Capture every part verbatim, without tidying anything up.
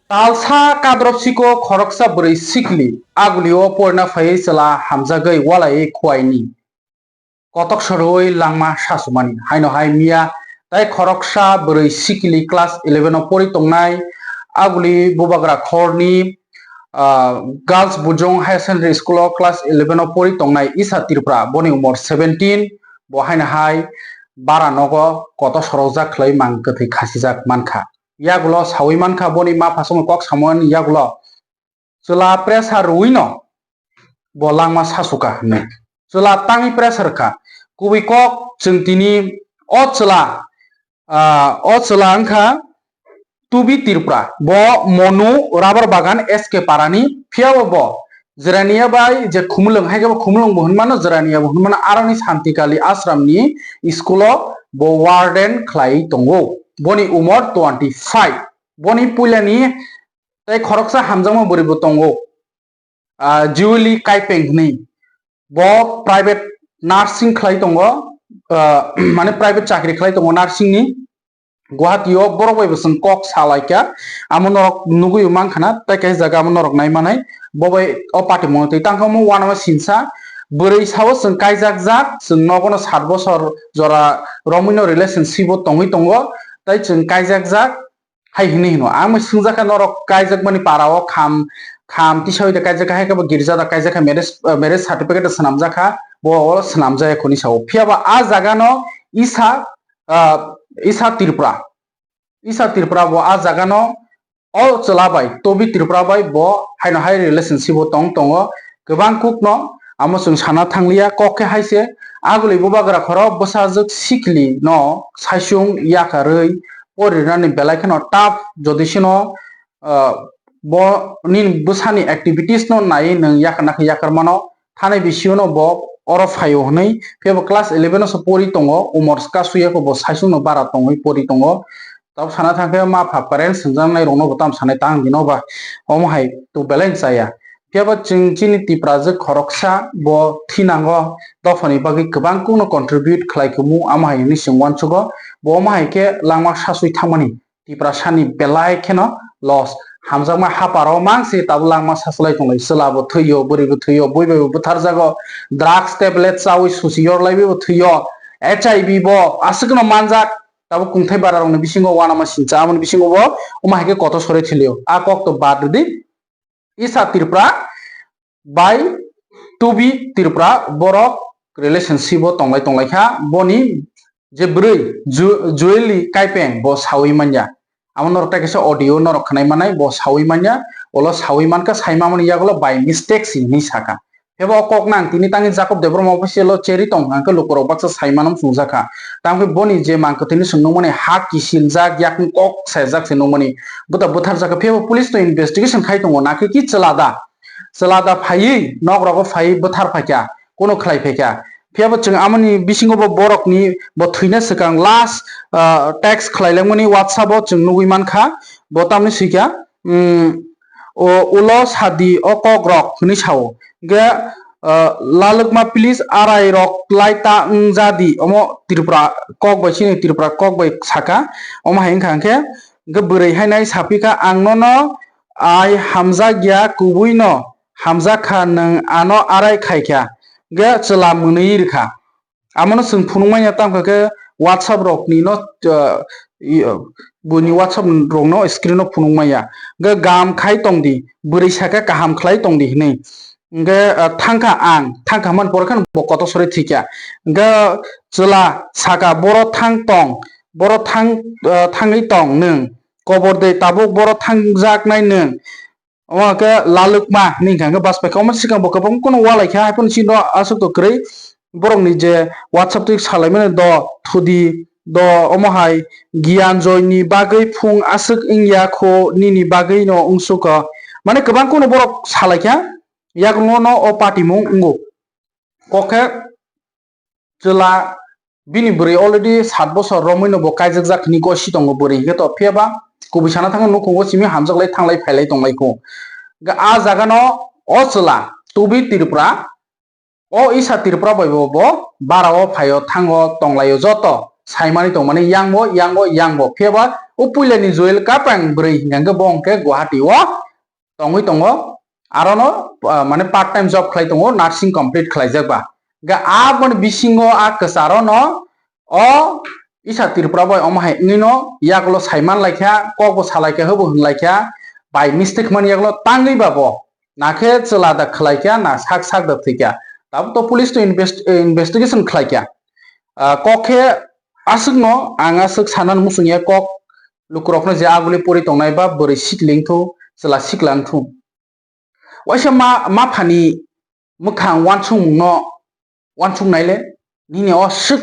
Talsa kadrop siko khoroksa bwrwi sikli agulio porna phaiwi chwla hamjagwi walaiwi khuaini kotok sorwi langma sasumani. Haino hai miya tai khoroksa bwrwi sikili class eleven o pori tongnai aguli bubagra khorni, ah, Girls Bujong Higher Secondary School o class eleven o pori tongnai Isa Tripura, boni umor seventeen, bo haino hai bara nogo koto sorokjak khlai mang kwthwi khasijak mankha. Yagulo sawi mankha boni ma phasongni kok samani yagulo chwla pressure rwino bo langma sasuka hinwi. Chwla tangwi pressure kha. Kubui kok chwng tini o chwla, ah, o chwla wngkha Tubi Tripura. Bo Monu Rubber Bagan S K Parani, phiyabo bo Jirania bai je Khumulwng, hai khe bo Khumulwng bo hwnmano, Jirania bo hwnmano, aroni Santikali Ashram ni school o bo warden khlai tongo. Boni umor twenty five. Boni puilani tei khoroksa hamjakma bwrwi bo tongo, ah, Julie Kaipeng hwnwi. Bo private nursing khlai tongo, ah, mane private chakri khlai tongo nursing ni. Guwahati o borok bai bo chwng kok salaikha, amo norok nugwi mankha na, tei kaisa jaga amo norok nai manai, bo bai o party mungwi twi tangkha omo uanama sinsa, bwrwi sao chwng kaijak jak, chwng nogono sat bosor jora romwino relationship o tongwi tongo, tei chwng kaijak jak, hai hinwi hino. Ang bai swngjak kha norok kaijak mani para o kham, kham tisa oi de kaijak kha, hai khe bo girja da kaijak kha, marriage, marriage certificate da swnamjak kha, bo o swnamjak ya khoni sao. Phiya ba a jaga no Isa, ah, Isa Tripura, Isa Tripura bo a jaga no o chwla bai, Tobi Tripura bai bo haino hai relationship o tong tongo. Kwbang kuk no amo chwng sana thangliya, kok khe hai se aguli bubagra khoro bwsajwk sikli no saichung yakarwi porinani belai kheno tough, jodi sino, ah, bo nini bwsani activities no naiwi nwng yakarna khe yakar mano, thani bisio no bo oro phaio hwnwi, phiya bo class eleven o se pori tongo, umor kasu ya khe bo saichung no bara tongwi pori tongo. Tabuk sana thang khe ma pha parents swngjak nai rok no bo tam sanai tang bino ba, omo hai to belai chaya. Phiya bo chwng chini Tiprajwk khoroksa bo thinango, dophani bagwi kwbang kuk no contribute khlai kumu, amo hai hwnwi chwng uansugo, bo omo hai khe langma sasui thangmani. Tiprasani belai kheno loss. Hamjakma haparo mang se tabuk langma sasulai tonglai. Chwla bo thwiyo, bwrwi bo thwiyo, bui bai bo bwtharjago. Drugs tablet chaui susi yorlai bo thwiyo. H I V bo aswkno manjak. Tabuk kungthai bara rokni bisingo uanama sincha. Aboni bisingo bo omo hai khe kotor sore thiliyo. A kok to bad rwdi. Isa Tripura bai Tubi Tripura borok relationship o tonglai tonglai kha. Boni je bwrwi Ju-, Jueli Kaipeng bo sawi manya. Amo norok tai kaisa audio norok khwnai manai, bo sawi manya. Olo sawi mankha, sai mamani yagulo by mistake si hinwi sakha. Ebo o kok nang tini tangni Jacob Debbarma official o cherry tong hwnkhe lukurok baksa sai mano chwngjakha. Tamo khe boni je mang kwthwini chwng nukmani ha kisiljak, yakung kok saijak se nukmani. Bwta bwtharjakha, phiya bo police no investigation khai tongo, nakhe ki chwla da. Chwla da phaiwi nok rogo phaiwi bwthar phaikha, kuno khlai phaikha. Phiya bo chwng amoni bisingo bo borokni bo thwina swkang last, ah, text khlai langmani WhatsApp o chwng nugwi mankha, bo tamni swikha, um, o ulo sadi o kok rok hwnwi sao. Hwnkhe, ah, lalwkma please arai rok lai ta wng ja di, omo Tripura kok bai chini Tripura kok bai saka, omo hai wngkha hwnkhe, hwnkhe bwrwi hai nai sapikha, ang nono ai hamjak ya, kubui no hamjak kha, nwng ano arai khai kha, hwnkhe chwla mwnwi rwkha. Amono chwng phunuk manya, tamo khe WhatsApp rokni no, uh, i, uh, buini WhatsApp rokno screen o phunuk manya. Hwnkhe gam khai tong di, bwrwi saka kaham khlai tong di hinwi. Hwnkhe, uh, thangkha ang, thangkha man pore khe bo kotor sori thwikha. Hwnkhe chwla saka, boro thang tong, boro thang, uh, thangwi tong nwng, kobor de tabuk boro thangjaknai nwng. Omo khe lalwkma hinwi hwnkha hwnkhe bas paikha. Omo swkang bo kwbang kheno ualai kha, hai phano chini aswk to kwrwi borokni je WhatsApp twi salaimani do thudi do, omo hai Giyan Joy ni bagwi phung aswk wngya kho, nini bagwi no wngsukha. Mane kwbang kheno borok salai kha, yakrwngno o patimung wngo. Kok khe chwla bini bwrwi already sat bosor romwi no bo kaijakjak hinwi goi si tongo bwrwi, hwnkhe to phiya ba kubui sana thangwi nukhungo simi hamjaklai thanglai phailai tonglai kho. Hwnkhe a jaga no o chwla Tubi Tripura, o Isa Tripura bai bo, bo bara o phaio thango tonglaio joto saimani tongmani, yang bo, yang bo, yang bo. Phiya ba o puilani Joel Kapang bwrwi hinkha khe bo hinkhe Guwahati o tongwi tongo. Arono, ah, mane part time job khlai tongo, nursing complete khlaijak ba. Ga aboni bisingo a kwcharo no o isa Tripura bai omo hai wngwi no yagulo saiman laikha, kok bo salaikha, hwbo hwnlaikha, by mistake mani yagulo tangwi ba bo. Na khe chwla da khlaikha, na sak sak da thwikha. Tabuk to police to invest-, investigation khlaikha. Ah, kok khe aswkno ang aswk sanani muchungya kok lukurokno je aguli pori tongnai ba bwrwi sikli wngthu, chwla sikla wngthu. Waisa ma, maphani mwkhang wansukmungno wansuknaile nini o swk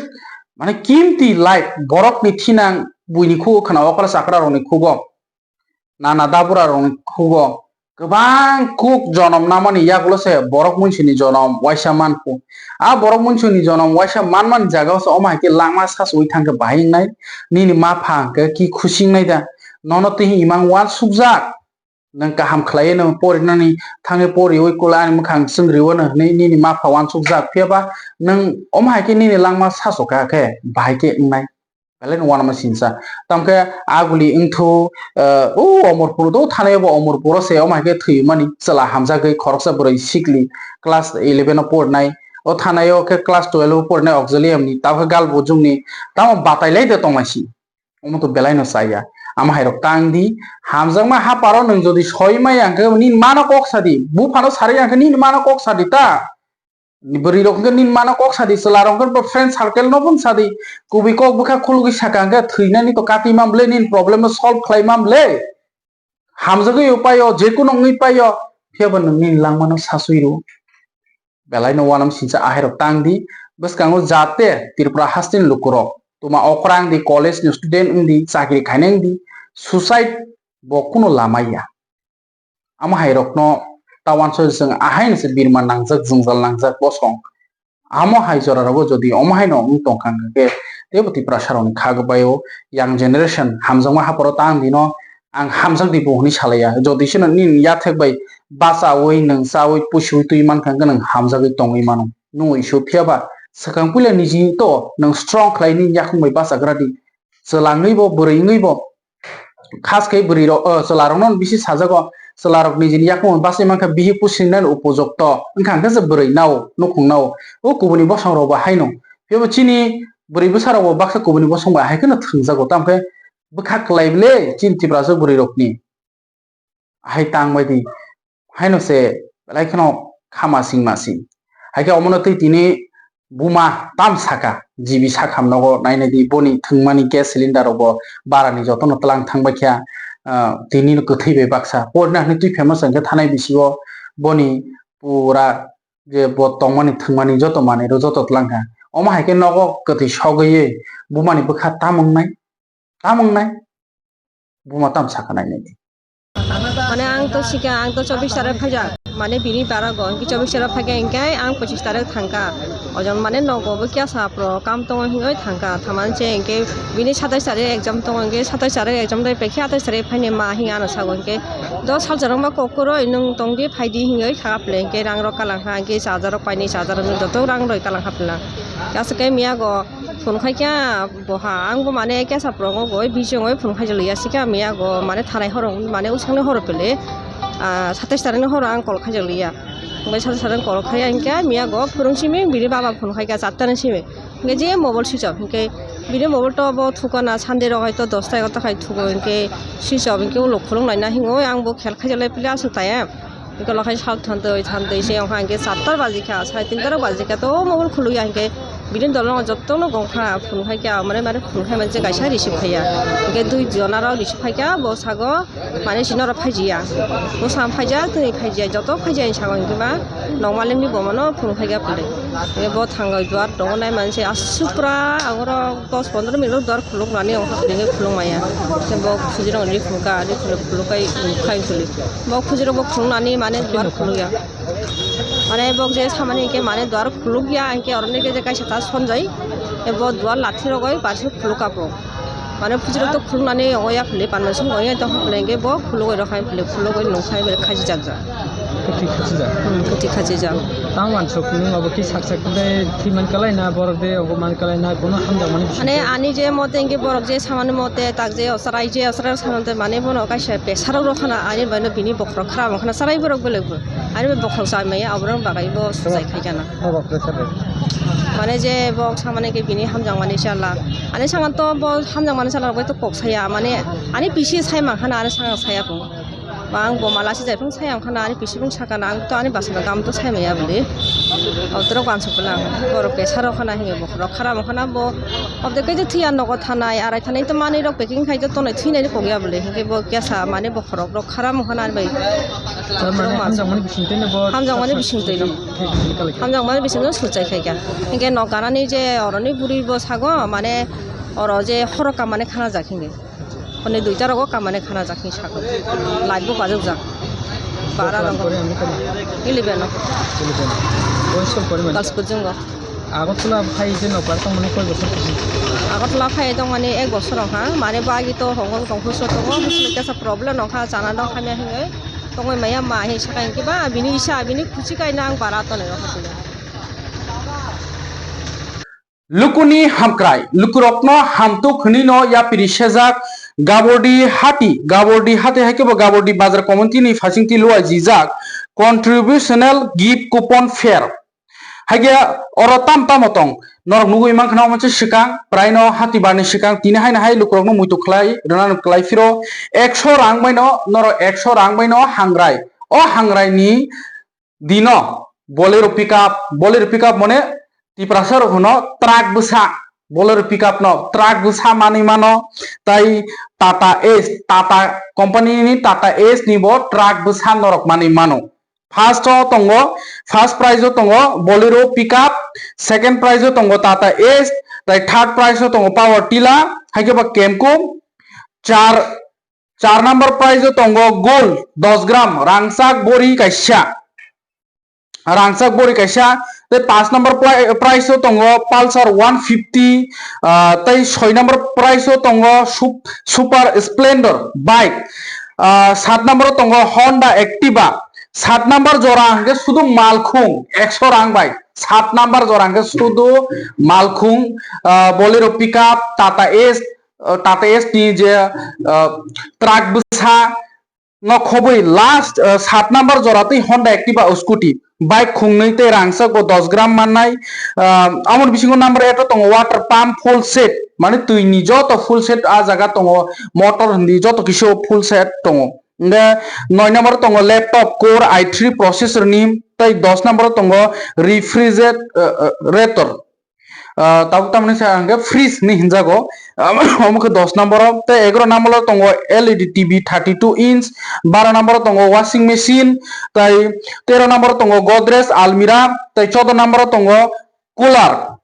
mane kimti life borokni thinang buini khugo khna okra chakra rokni khugo. Nana dabura rokni khugo kwbang kuk jonom namani yagulo se borok munsini jonom waisa mankhu. A borok munsini jonom waisa manmani jagao se omo hai khe langma sasui thangkhe bahai wngnai. Nini mapha hwnkhe ki khusi wngnai da? Nono twi imang wansukjak. Nwng kaham khlaiwi nwng porinani thangwi poriwi kula ani mwkhang chwngriwo no hwnwi nini mapha wansukjak. Phiya ba nwng omo hai khe nini langma sasokha khe bahai khe wngnai. Belai no uanama sinsa. Tamo khe aguli wngthu, eh, o Omorpur do thanai bo Omorpur o se omo hai khe thwi mani chwla hamjagwi khoroksa bwrwi sikli class eleven o porinai. O thanai o khe class twelve o porinai Auxilium ni. Tamo khe gal bujung ni. Tamo batai lai de tonglai si. Omo to belai no chaya. Ama hai rok tang di. Hamjakma haparo nwng jodi soi maya hwnkhe nini mano kok sadi. Buphano sarwi hwnkhe nini mano kok sadi ta. Bwrwi rok hwnkhe nini mano kok sadi, chwla rok hwnkhe bo friend circle no phung sadi. Kubui kok bwkha khulugwi saka hwnkhe thwinani to kati man ble, nini problem no solve khlai man ble. Hamjagwi o paio, jekuno wngwi paio, phiya bo nwng nini langmano sasui rw. Belai no uanam sinsa ahai rok tang di. Bwskango jate Tripura hasteni lukurok tuma okrang di, college ni student wng di, chakri khainai wng di, suicide bo kuno lama ya. Amo hai rokno ta uansuk chwng ahaino se birma nangjak, jwngjal nangjak bosong. Amo hai jora rogo jodi omo haino wng tong kha hwnkhe teibo Tiprasa rokni kha gbaio young generation hamjakma haporo tang dino ang hamjak di bo hwnwi salaiya. Jodi seno nini yathek bai bachaui nwng chaui pusiui twi mankha hwnkhe nwng hamjagwi tongwi mano. Nwng isu phiya ba swkang puila niji to nwng strong khlai nini yakhung bai bachagra di. Chwla wngwi bo, bwrwi wngwi bo. Khas khe bwrwi rok, o, chwla rokno bisi sajago. Chwla rok nijini yakung bachai mankha bihik pusinani upojukto. Wngkha hwnkhe se bwrwi nao, nukhung nao. O kubuni bosong rok bo haino. Phiya bo chini bwrwi bwsa rok bo baksa kubuni bosong bai hai kheno thwngjago. Tamo khe bwkha kwlai ble chini Tiprasa bwrwi rokni. Hai tang bai di. Haino se belai kheno khama sing ma sing. Hai khe omono twi tini buma tam saka, G B sakham nogo nai nai di, boni thwngmani gas cylinder rok bo bara ni jotono twlang thang bai kha, ah, tini no kwthwi bai baksa. Porina hwnwi twi famous hwnkhe thanai bisingo boni pura je bo tongmani thwngmani joto manwi rok joto twlang kha. Omo hai khe nogo kwthwi sogwi bumani bwkha tam wngnai, tam wngnai. Buma tam sakha nai nai di. Mane ang to sika, ang to chobbish tarik phaijak. Mane bini bara go, hingke chobbish tarik phaikha hingke ang pochis tarik thangkha. Ojon mane nogo bo kya sa pro kam tongo hingoi thangkha. Thaman se hingke bini satais tarik exam tongo hingke satais tarik exam dai pekhe atais tarik phaini ma hinga ano sago hingke dos sal jorong ma kokoro nung tongdi phaidi hingoi kha phle hingke rang rok kalang kha hingke charger rok paini charger rok joto rang roi kalang kha phle. Kasa ke miya go phone khai kya. Boha, ang bo mane kesa prongo goi, bisingoi phone khaijak liya, sikhe miya go mane thanai horo, mane usangni horo pele, ah, satais tarik ni horo ang call khaijak liya. Bai satais tarik call khaiya hingke miya go phurung simi, bini baba phone khaika chatta ni simi. Hingke je mobile switch off, hingke bini mobile to bo thukana Sunday rok hai to dos ta egarota khai thugo, hingke switch off, hingke ulo khulung laina hingo, ang bo khel khaijak lai pele aswk taya. Hingke lokhai sal thantoi, thantoi se wngkha hingke satta baji kha, sare tinta rok baji kha, to mobile khuluk ya hingke bini dolong jotono gong kha, phone khai kha, mane, mane phone khai manje kaisa receive khaiya. Hingke dui jona rok receive khai kha, bo sago, mane, sini oro phaijiya. Bo sam phaijak, tini phaijiya, joto phaijiya ni sago hingke ba, nokmali ni bo mano phone khai kha pore. Hingke bo thango duar tongo nai manje asuk pura, ang oro dos pondro minute o duar khuluk nani, ang khuluk maya. Hingke bo khujirok ni khuluk kha, ani khuluk, khuluk khai, khai khuluk. Bo khujirok bo khuluk nani, mane, duar khuluk ya. Mane bok je samani hingke mane duar khuluk ya, hingke oroni hingke je kaisa ta sonjai, e bo duar lathi rogoi barsi khuluk kapo. Mane khujirok to khuluk nani ongoi ya phili, panmani song ongoi ya, to hapla hingke bo khuluk oi rok hai phili, khuluk oi nung sai phili khaji jak jak. Kwthwi khachijak. Hmm, kwthwi khachijak. Tang wansuk nung abo ki sak sak de thwi man kalai na, borok de obo man kalai na, kono hamjakmani bising Mane twi. Ani je mote hingke borok je samani mote tak je osrai je osrai samante mane bono kaisa pressure rok khana ani bano bini bokhorok khara wngkhana sarai borok belai bo. Ani bo bokhorok chai maya aborok bagai bo sujai khai gana. Nogo pressure rok. Mane je bo samani ke bini hamjakmani chala. Ani saman to bo hamjakmani chala rok bai to kok saya mane ani bisi sai mankha na ani saka saya bo. Ba ang bo mala si jai phung saya wngkha na ani bisi phung saka na ang to ani basa gam to sai maya bole. Autorok wansuk bole ang borok pressure rok khana hinwi bokhorok khara wngkha na bo. Obde kaijo thwiya nogo thanai arai thanai to manwi rok packing khai to tonwi thwinai ni kok ya bole. Hinkhe bo kesa mane bokhorok rok khara wngkha na ani bai. Tar mane Autorok wansuk. Hamjakmani bising twi no bo Hamjakmani bising twi no. Thik thik kalai kha. Hamjakmani bising no suchai khai kha. Hinkhe nok ganani je oroni buri bo sago mane oro je horo kamani khana jak hinwi. Hwnwi duita rogo kamani khana jak hinwi sago. Light bo bajok jak. Bara Bokla rogo. Pore ani kani? Eleven o. Eleven. Boyos kol pore mani? Girls coaching o. Agartala phai je nokbar tongmani koi bosor kisi? Agartala phai tongmani ek bosor wngkha. Mane bagi to hongkong tongphuru so tongo. Hwnwi kesa problem wngkha chana dok hamya hinwi. Tongwi maya ma hinwi saka hinwi ba bini isa bini khusi kaina ang bara tonwi rokha tini. Lukuni hamkrai, lukurokno hamtwk hwnwino yapiri sejak Gabordi hati, Gabordi hati hai khe bo Gabordi bazar committee ni phaisingtwi luai jijak contributional gift coupon fair. Hai khe oro tam tamo tong, norok nugui mankha na omo se swkang, praino hati barni swkang tini haino hai lukurokno muitu khlai rwna kwlai phiro ekso rang baino, norok ekso rang baino hangrai. O hangrai ni dino Bolero pickup, Bolero pickup mone Tiprasa rok hwno truck bwsa, Bolero pickup no truck bwsa manwi mano, tai Tata Ace, Tata company ni Tata Ace ni bo truck bwsa norok manwi mano. First o tongo, first prize o tongo Bolero pickup, second prize o tongo Tata Ace, tai third prize o tongo power tiller, hai khe ba Kemco, char Char number prize o tongo gold dos gram rangchak bori kaisa, rangchak bori kaisa, tei panch number pri-, prize o tongo Pulsar one fifty, ah, tei soi number prize o tongo Sup-, Super Splendor bike, ah, sat number o tongo Honda Activa, sat number jora hwnkhe sudu malkhung ekso rang bai, sat number jora hwnkhe sudu malkhung, ah, Bolero pickup, Tata Ace, ah, Tata Ace ni je, ah, truck bwsa no khobwi last, ah, sat number jora twi Honda Activa scooty bike khungnwi tei rangchak bo dos gram mannai. Ah, amoni bisingo number eight o tongo water pump full set, mane twi ni joto full set ah jaga tongo, motor hindi joto kisa full set tongo. Hingke noi number tongo laptop Core i three processor ni, tei dos number tongo refrigerator. Ah, tabuk tamni sa hwnkhe fridge hinwi hinjago. Omo khe dos number o, tei egaroh number o tongo L E D T V thirty two inch, baro number o tongo washing machine, tei tero number o tongo Godrej almirah, tei choudo number o tongo cooler.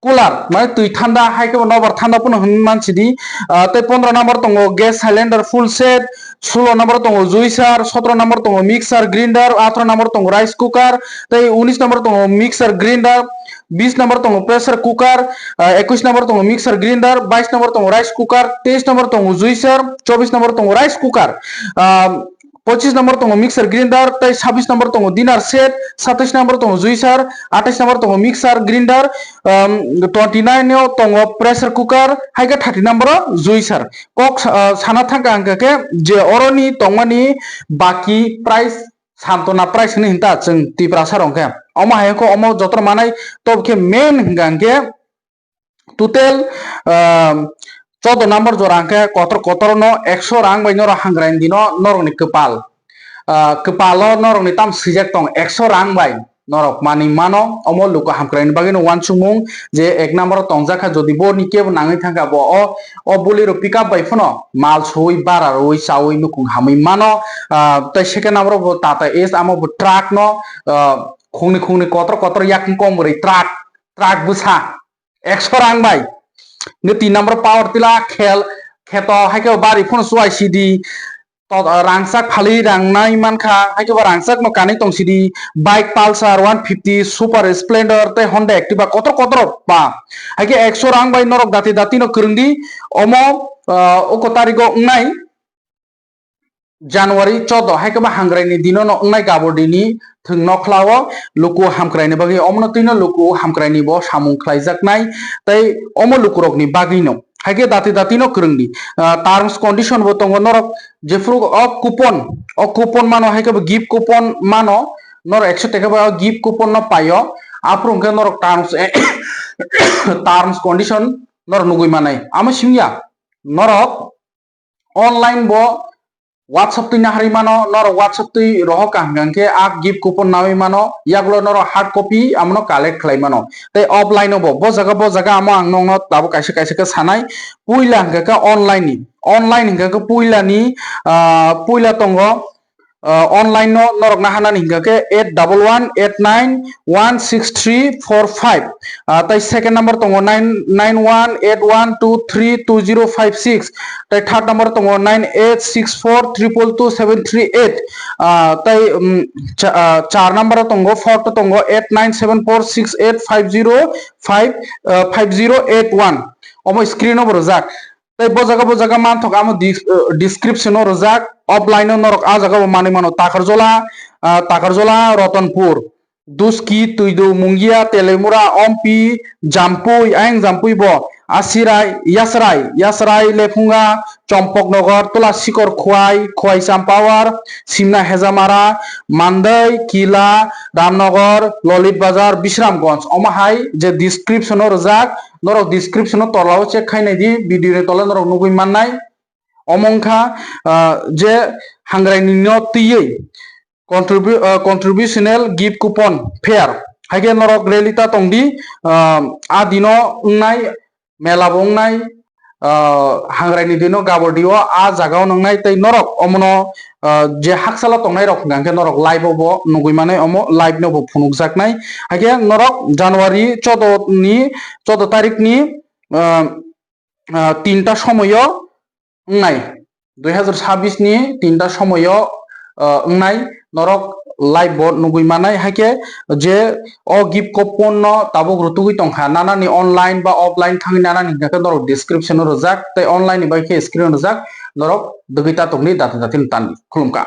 Cooler, mane twi thanda, hai khe bo nobar thanda phano hwnwi man sidi. Ah, tei pondro number tongo gas cylinder full set, sulo number tongo juicer, sotro number tongo mixer grinder, atharo number tongo rice cooker, tei unis number tongo mixer grinder, bis number tongo pressure cooker, ah, ekush number tongo mixer grinder, bais number tongo rice cooker, teis number tongo juicer, chobis number tongo rice cooker, ah, pochis number tongo mixer grinder, tei sabis number tongo dinner set, satais number tongo juicer, atais number tongo mixer grinder, um, twenty nine o tongo pressure cooker, hai khe thirty number o juicer. Kok sa-, ah, sana thangkha hwnkha khe je oroni tongmani baki price santona price hinwi hinta chwng Tiprasa rok khe. Omo hai khe omo joto manai tobo khe main hwnkha hwnkhe total, ah, choudo number jora hwnkhe kotor kotor no ekso rang bai norok hangrai dino norokni kwpal. Ah, kwpalo norokni tam swijak tong ekso rang bai. Norok manwi mano, omo luku hamkraini bagwino uansukmung je ek number o tongjak kha, jodi bo ni kebo nangwi thangkha, bo o, o Bolero pickup bai phano mal suwi, bara rwi, chawi, nukung hamwi mano. Ah, tei second number o bo Tata Ace, amo bo truck no, ah, khungni khungni kotor kotor yakung kom rwi truck, truck bwsa ekso rang bai. Nge tin number power tiller khel, kheto hai khe bari phano chuai sidi. To, rangchak phali rang nai mankha, hai khe bo rangchak no kanwi tong sidi, bike Pulsar one fifty, Super Splendor tei Honda Activa kotor kotor ba. Hai khe ekso rang bai norok dati dati no kwrwng di, omo, ah, oko tarigo wngnai. January chodo hai khe bo hamkraini dino no wngnai gabodini thwng nokhlao luku hamkraini bagwi omono twino luku hamkraini bo samung khlaijaknai tei omo lukurokni bagwino. Hai khe dati dati no kwrwngdi, ah, terms condition bo tongo norok jephuru o coupon, o coupon mano hai khe bo gift coupon mano norok ekso taka bai o gift coupon no paio aphuru hwnkhe norok terms, terms condition norok nugwi manai amo simiya norok online bo WhatsApp twi naharwi mano, norok WhatsApp twi rohor ka hwnkha hwnkhe a gift coupon nawi mano, yagulo norok hard copy amono collect khlai mano. Tei offline o bo, bo jaga bo jaga amo ang nokno tabuk kaisa kaisa khe sanai. Puila hwnkha khe online ni, online hwnkha khe puila ni, ah, puila tongo, ah, online no norok naharnani hwnkha khe eight double one eight nine one six three four five. Ah, tei second number tongo nine nine one eight one two three two zero five six, tei third number tongo nine eight six four triple two seven three eight, ah, tei, um, cha-, ah, char number tongo, fourth tongo eight nine seven four six eight five zero five, ah, five zero eight one. Omo screen o bo rwjak. Tei bo jaga bo jaga manthok amo dis-, ah, description o rwjak, offline o norok a jaga bo manwi mano Takarjola, ah, Takarjola, Rotonpur. Duski, Twidu, Mungia, Telemura, Ompi, Jampui, ayang Jampui bo, Asirai, Yasrai, Yasrai, Lephunga, Chompoknogor, Tulasikor, Khwai, Khwai Champawar, Simna Hejamara, Mandai, Kila, Ramnogor, Lolit Bazar, Bisramganj. Omo hai je description o rwjak, norok description o tola o check khai nai di, video ni tola norok nugwi mannai. Omo wngkha, ah, je hamkraini no twiwi contribu-, ah, contributional gift coupon fair. Hai khe norok ready ta tong di, ah, a dino wngnai, mela bo wngnai, ah, hamkraini dino gabodi o a jaga o wngnai tei norok omono, ah, je hakchalo tongnai rok hwnkha hwnkhe norok live o bo nugwi manai omo live no bo phunukjaknai. Hai khe norok January chodo ni, chodo tarik ni, ah, ah, tinta somoyo wngnai, dui hazar sabis ni tinta somoyo, ah, wngnai norok live bo nugwi manai. Hai khe je o gift coupon no tabuk rutugwi tongkha, nanani online ba offline thangwi nanani hwnkha khe norok description o rwjak tei online ni bai khe screen o rwjak, norok dugwi ta tongdi dati dati no tandi. Khulumkha.